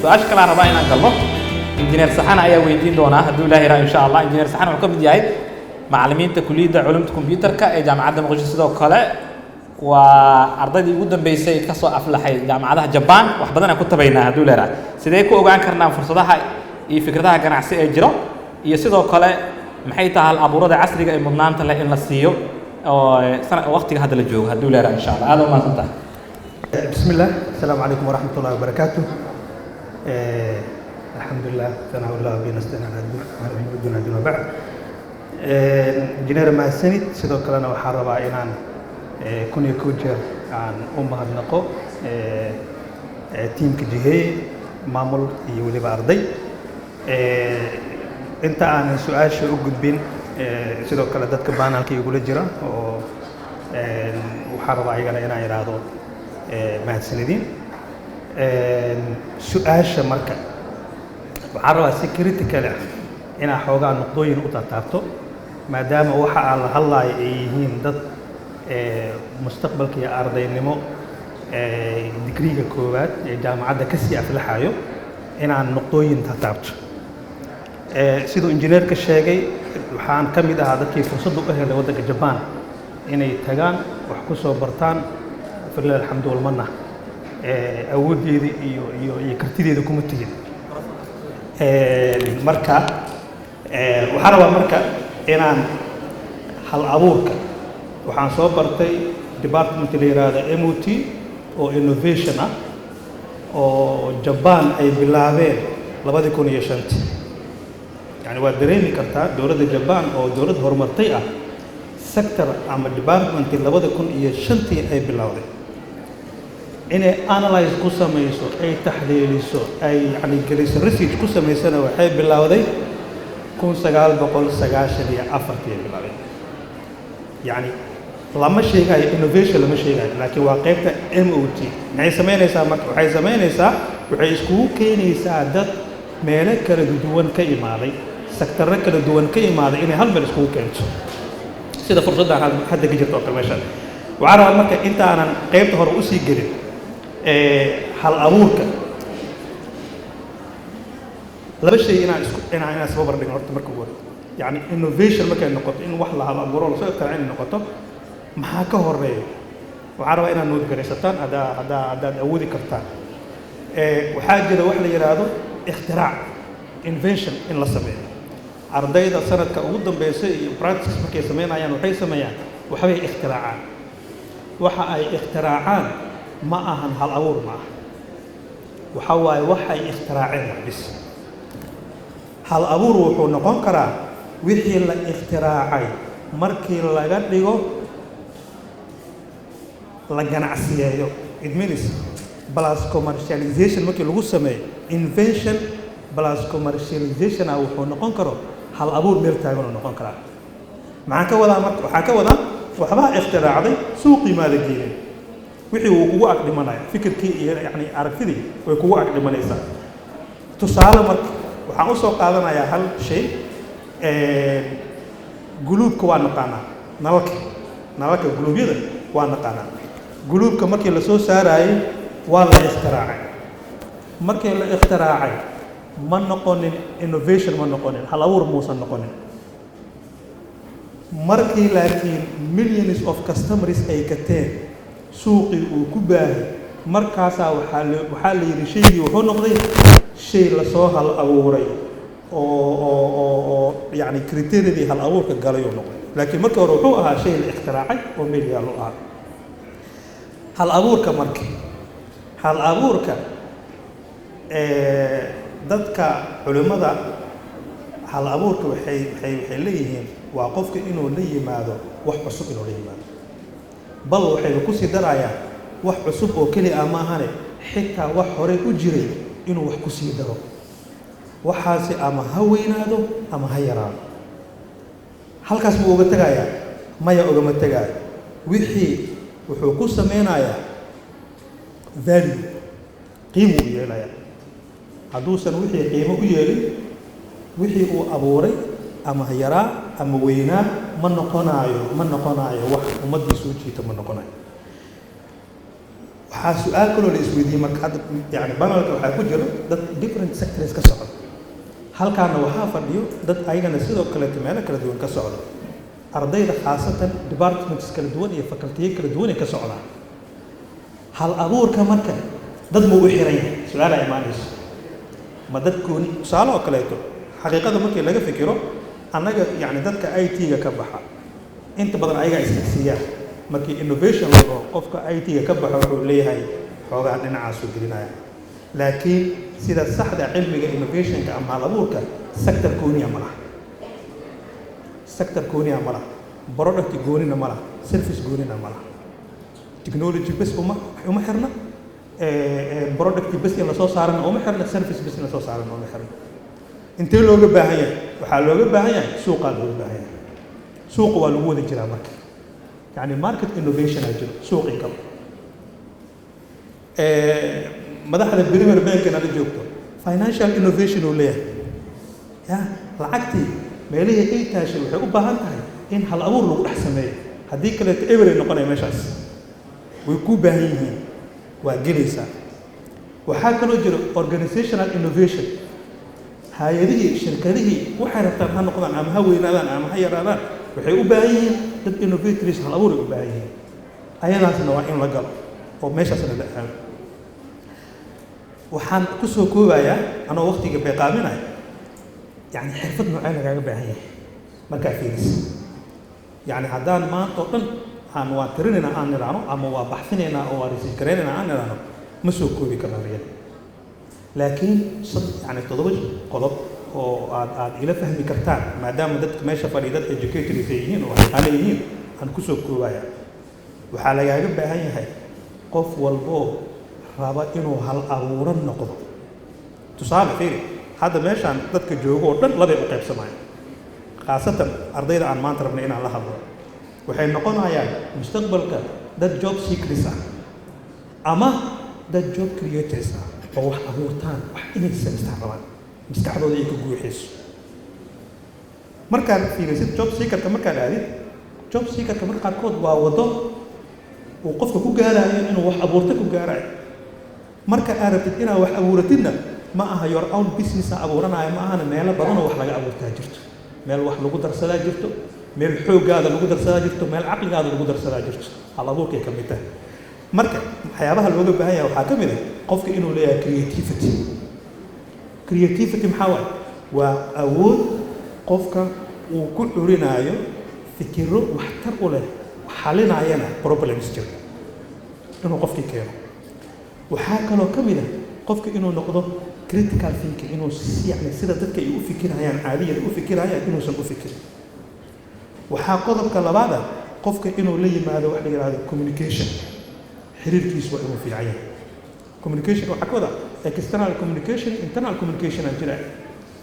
Su-aasha kalaan rabaa inaan galno, Injineer Saxana ayaa weydiin doonaa hadduu Ilahi raa, insha Allah. Injineer Saxana wuxuu ka mid yahay macallimiinta Kuliyadda Culumta Computerka ee Jaamacadda Muqdisho. Sidoo kale waa ardaydii ugu dambeysay ka soo aflaxay jaamacadaha Jabaan. Wax badan aan ku tabaynaa hadduu leedahay. Sidee ku ogaan karnaa fursadaha iyo fikradaha ganacsi ee jiro, iyo sidoo kale maxay tahay hal abuurada casriga ee mudnaanta leh in la siiyo oo sana waqtiga hadda la joogo, hadduu leedahay, insha Allah? Aad u mahadsan tahay. بسم الله، السلام عليكم ورحمة الله وبركاته. الحمد لله، ثناء الله بنستعين على الدنيا دون بعد. Injineer, mahadsanid. Sidoo kalena waxaan rabaa inaan 1001 jeer aan u mahadnaqo tiimka Jiheeye, maamul iyo weliba arday. Inta aanan su-aasha u gudbin, sidoo kale dadka panelka igula jira oo waxaan rabaa ayagana inaan idhaahdo mahadsanidin. Su-aasha marka waxaan rabaa si critical ah inaa xoogaa nuqdooyin u taataabto, maadaama waxa aan la hadlaayo ay yihiin dad mustaqbalka iyo ardaynimo digriga koowaad ee jaamacadda ka sii aflaxayo, inaan nuqdooyin taataabto. Siduu injineerka sheegay, waxaan ka mid ahaa dadkii fursadda u helay waddanka Jabaan inay tagaan, wax ku soo bartaan. Falilah alxamdu walmanna, awooddeeda iyo kartideeda kuma tegin. Marka waxaan rabaa marka inaan hal abuurka, waxaan soo bartay department la yiraahdo MOT oo innovation ah oo Jabaan ay bilaabeen 2005-tii. Yani waad dareemi kartaa, dowladda Jabaan oo dowlad horumartay ah, sector ama department 2005-tii ay bilowday inay analyze ku samayso, ay taxliiliso, ay yani geliso, research ku samaysana, waxay bilowday 1994-tii ay bilowday. Yani lama sheegayo innovation, lama sheegayo, laakiin waa qaybta MOT. Maxay samaynaysaa marka? Waxay samaynaysaa, waxay iskugu keenaysaa dad meelo kala duwan ka imaaday, sectorro kala duwan ka imaaday, inay hal meel iskugu keento, sida fursaddan hadda ka jirta oo kale meeshan. Waxaan rabaa marka intaanan qaybta hore usii gelin hal abuurka, laba shay inaan isba bardhigno horta marka ugu horeysa. Yani innovation markay noqoto, in wax la hal abuuro, lasoo ikhtirac inay noqoto, maxaa ka horeeya? Waxaan rabaa inaad note garaysataan haddaad awoodi kartaan. Waxaa jira wax la yidhaahdo ikhtiraac, invention in la sameeyo. Ardayda sanadka ugu dambeysa iyo practice markay sameynayaan, waxay sameeyaan, waxbay ikhtiraacaan. Waxa ay ikhtiraacaan ma ahan hal abuur, ma aha. Waxa waaye waxay ikhtiraaceen wax bis. Hal abuur wuxuu noqon karaa wixii la ikhtiraacay markii laga dhigo, la ganacsiyeeyo. It means plus commercialization markii lagu sameeyo, invention plus commercialization ah, wuxuu noqon karo hal abuur meel taagan uu noqon karaa. Maxaan ka wadaa marka? Waxaan ka wadaa waxbaa ikhtiraacday, suuqii maada geenin, wixii wuu kugu ag dhimanaya. Fikirkii iyo yani aragtidii way kugu ag dhimanaysaa. Tusaale marka waxaan usoo qaadanayaa hal shay. Guluubka waa naqaanaa, nalalka guluubyada waa naqaanaa. Guluubka markii la soo saaraayey waa la ikhtiraacay. Markii la ikhtiraacay ma noqonin innovation, ma noqonin hal abuur, muusan noqonin. Markii laakiin millions of customers ay gateen, suuqii uu ku baahay, markaasaa waxaa la yidhi shaygii wuxuu noqday shay lasoo hal abuuray oo yacni criteriadii hal abuurka galay uu noqday. Laakiin markii hore wuxuu ahaa shay la ikhtiraacay oo meel yaallo ahaa. Hal abuurka marka, hal abuurka dadka culimmada hal abuurka waxay leeyihiin waa qofka inuu la yimaado wax cusub, inuu la yimaado. Bal waxayba kusii darayaan, wax cusub oo keli ah maahane, xitaa wax horey u jiray inuu wax kusii daro. Waxaasi ama ha weynaado ama ha yaraado. Halkaas buu uga tegayaa? Maya, ugama tegaayo. Wixii wuxuu ku sameynayaa value, qiimo u yeelayaa. Hadduusan wixii qiimo u yeelin, wixii uu abuuray ama ha yaraa ama weynaa, ma noqonaayo wax ummaddii soo jiita, ma noqonayo. Waxaan rabaa marka inaan Waxaa su-aal kaloo la isweydiiyey marka hadda, yani panelka waxaa ku jiro dad different sectors ka socda, halkaana waxaa fadhiyo dad ayagana sidoo kaleeto meelo kala duwan ka socda. Ardayda khaasatan departments kala duwan iyo facultiyo kala duwan ay ka socdaan. Hal abuurka marka dad ma u xiran yahay? Su-aalaa imaanayso: ma dad gooni? Tusaale oo kaleeto, xaqiiqada markii laga fikiro, annaga yani dadka IT-ga ka baxa inta badan ayagaa isxigsiiyaan. Markii innovation la dhaho, qofka IT-ga ka baxo wuxuu leeyahay xoogaa dhinacaasuu gelinaya. Laakiin sida saxda, cilmiga innovationka ama hal abuurka sector gooniya ma laha, sector gooniya ma laha, product goonina ma laha, service goonina ma laha, technology bes uma xirna, product bes in lasoo saarana uma xirna, service bes in lasoo saarana uma xirna. Intee looga baahan yahay? Waxaa looga baahan yahay suuqaa looga baahan yahay. Suuqa waa lagu wada jiraa. Marka yani market innovation aa jiro, suuqii galo. Madaxda Premier Bankna la joogto, financial innovation uu leeyahay ya lacagtii meelihii ay taashay waxay u baahan tahay in hal abuur lagu dhex sameeyo. Haddii kaleeto eber ay noqonaya. Meeshaas way kuu baahan yihiin, waa gelaysaa. Waxaa kaloo jiro organizational innovation. Hay-adihii, shirkadihii, waxay rabtaan ha noqdaan, ama ha weynaadaan ama ha yaraadaan, waxay u baahan yihiin dad innovators, hal abuur ay u baahan yihiin. Ayadaasna waa in la galo oo meeshaasna la aado. Waxaan ku soo koobayaa, anoo waqtiga beeqaaminaya, yani xirfad noocee lagaaga baahan yahay markaa fiiris? Yani haddaan maanta oo dhan aan waa tirinaynaa aan nidhaahno, ama waa baxsinaynaa oo waa research garaynaynaa aan nidhaahno, ma soo koobi karna riyada. Laakiin yani 7 qodob oo aad ila fahmi kartaan, maadaama dadka meesha fadhiya dad educators ay yihiin oo waxyaale yihiin, aan kusoo koobaya. Waxaa lagaaga baahan yahay, qof walboo raba inuu hal abuuran noqdo, tusaale fiiri, hadda meeshaan dadka joogo oo dhan labay u qaybsamayaan. Khaasatan ardayda aan maanta rabnay inaan la hadlo, waxay noqonayaan mustaqbalka dad job seekers ah ama dad job creators ah, oo wax abuurtaan, wax inay samaystaan rabaan, maskaxdooda ay ka guuxayso. Markaad fiirisid job seekerka, markaad aadid job seekerka, marka qaarkood waa waddo uu qofka ku gaarayo inuu wax abuurta ku gaarayo. Marka aad rabtid inaad wax abuuratidna, ma aha your own business a abuuranaayo, ma ahana. Meelo badanoo wax laga abuurtaa jirto, meel wax lagu darsadaa jirto, meel xooggaada lagu darsadaa jirto, meel caqligaada lagu darsadaa jirto. Hal abuurkay ka mid tahay. Marka waxyaabaha looga baahan yahay waxaa ka mid ah qofka inuu leeyahay creativity. Creativity maxaa waaye? Waa awood qofka uu ku curinaayo fikiro waxtar u leh, xalinayana problems jira inuu qofkii keeno. Waxaa kaloo ka mid ah qofka inuu noqdo critical thinking, inuu yani sida dadka ay u fikirayaan caadiyan u fikirayaan inuusan u fikirin. Waxaa qodobka labaad ah qofka inuu la yimaado wax la yidhahdo communication. Xiriirkiisu waa inuu fiican yahay. Communication waxaa ka wada external communication, internal communication aa jira.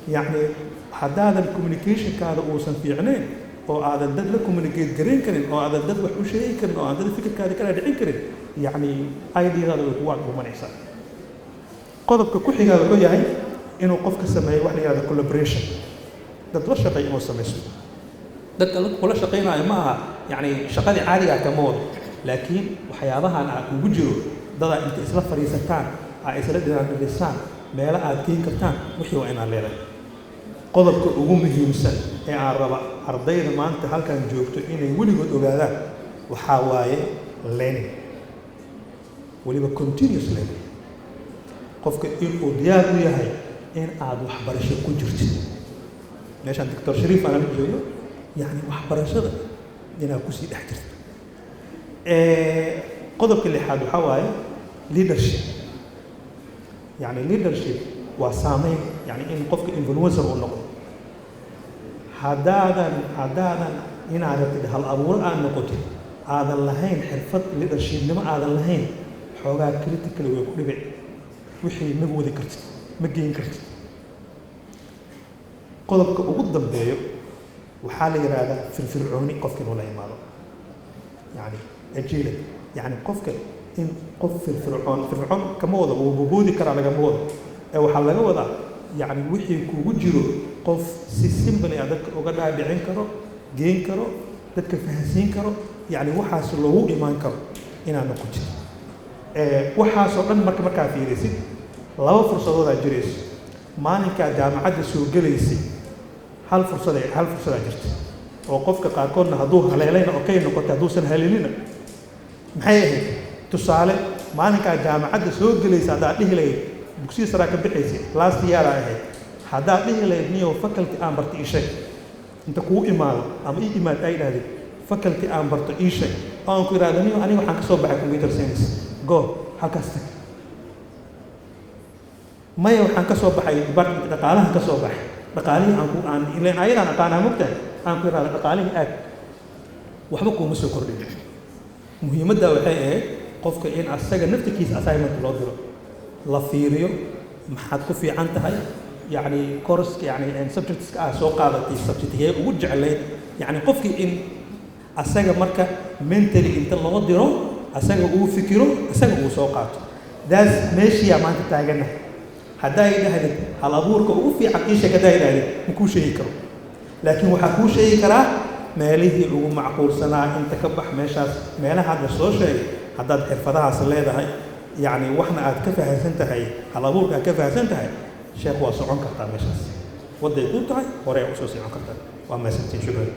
Yacni haddaadan communicationkaada uusan fiicnayn, oo aadan dad la communicate garayn karin, oo aadan dad wax u sheegi karin, oo aadan dad fikirkaada kala dhicin karin, yacni ideadaada way kugu agdhumanaysaa. Qodobka ku xigaa wuxuu yahay inuu qofka sameeyo wax la yihahdo collaboration, dad la shaqeey inuu samaysto. Dadka kula shaqaynaayo ma aha yacni shaqadii caadigaa kama wado, laakiin waxyaabahan aa kugu jiro dadaa inta isla fadhiisataan, aa isla dhinaandhirisaan, meelo aad geen kartaan, wixii waa inaad leedahay. Qodobka ugu muhiimsan ee aan raba ardayda maanta halkan joogto inay weligood ogaadaan waxaa waaye learning, weliba continuous learning. Qofka inuu diyaar u yahay in aad waxbarasho ku jirtid. Meeshaan Doctor Shariif aan la joogo, yacni waxbarashada inaad kusii dhex jirto. Qodobka lixaad waxaa waaye leadership. Yani leadership waa saameyn, yani in qofka influencer uu noqdo. Haddaadan inaad rabtid hal abuuro aad noqotid, aadan lahayn xirfad leadershipnimo aadan lahayn, xoogaa critically way ku dhibic, wixii ma wadi kartid, ma geyn kartid. Qodobka ugu dambeeyo waxaa la yidhaahdaa firfircooni, qofka inuu la imaado, yani agility, yani qofka in qof firfircoon. Firfircoon kama wado wuu boboodi karaa, lagama wado, ee waxaa laga wadaa yacni wixii kugu jiro qof si simple ah dadka uga dhaadhicin karo, geen karo, dadka fahansiin karo, yacni waxaas loogu imaan karo inaad noqotid. Waxaasoo dhan marka markaa fiirisid, laba fursadoodaa jirayso. Maalinkaa jaamacadda soo gelaysay hal fursada, hal fursadaa jirta oo qofka qaarkoodna hadduu haleelayna okay noqotay, hadduusan haleelina maxay ahayd? Tusaale, maalinkaa jaamacadda soo gelaysa haddaad dhihi lahayd, dugsiya saraa ka bixaysay, last year aa ahayd, haddaad dhihi lahayd, "Niyow, faculty aan barta ii sheeg," inta kuu imaado ama ii imaad ay dhahdid, "Faculty aan barto ii sheeg," oo aan ku idhahdo, "Niyow, aniga waxaan ka soo baxay computer science, go, halkaas tag." "Maya, waxaan ka soo baxay department dhaqaalahan ka soo baxay, dhaqaalihii aan ku aan ileen ayadaan aqaanaa mogtahay," aan ku idhahdo, "Dhaqaalihii aad," waxba kuuma soo kordhin. Muhiimadda waxay ahayd qofka in asaga naftirkiisa assignment loo diro, la fiiriyo maxaad ku fiican tahay, yacni course, yacni subjectska aad soo qaadatay, subjectigee ugu jeclayd, yacni qofkii in asaga marka mentally inta loo diro, asaga uu fikiro, asaga uu soo qaato. Daas meeshiyaa maanta taaganahay. Haddaa idhahdid, "Hal abuurka ugu fiican ii sheeg," haddaa idhahdid, ma kuu sheegi karo, laakiin waxaa kuu sheegi karaa meelihii ugu macquulsanaa. Inta ka bax meeshaas, meelaha hadda soo sheegay, haddaad xirfadahaas leedahay, yacni waxna aad ka fahamsan tahay, hal abuurka aad ka fahamsan tahay, sheekh, waa socon kartaa meeshaas, wadday kuu tahay, horey usoo socon kartaa. Waa mahadsantiin, shukran.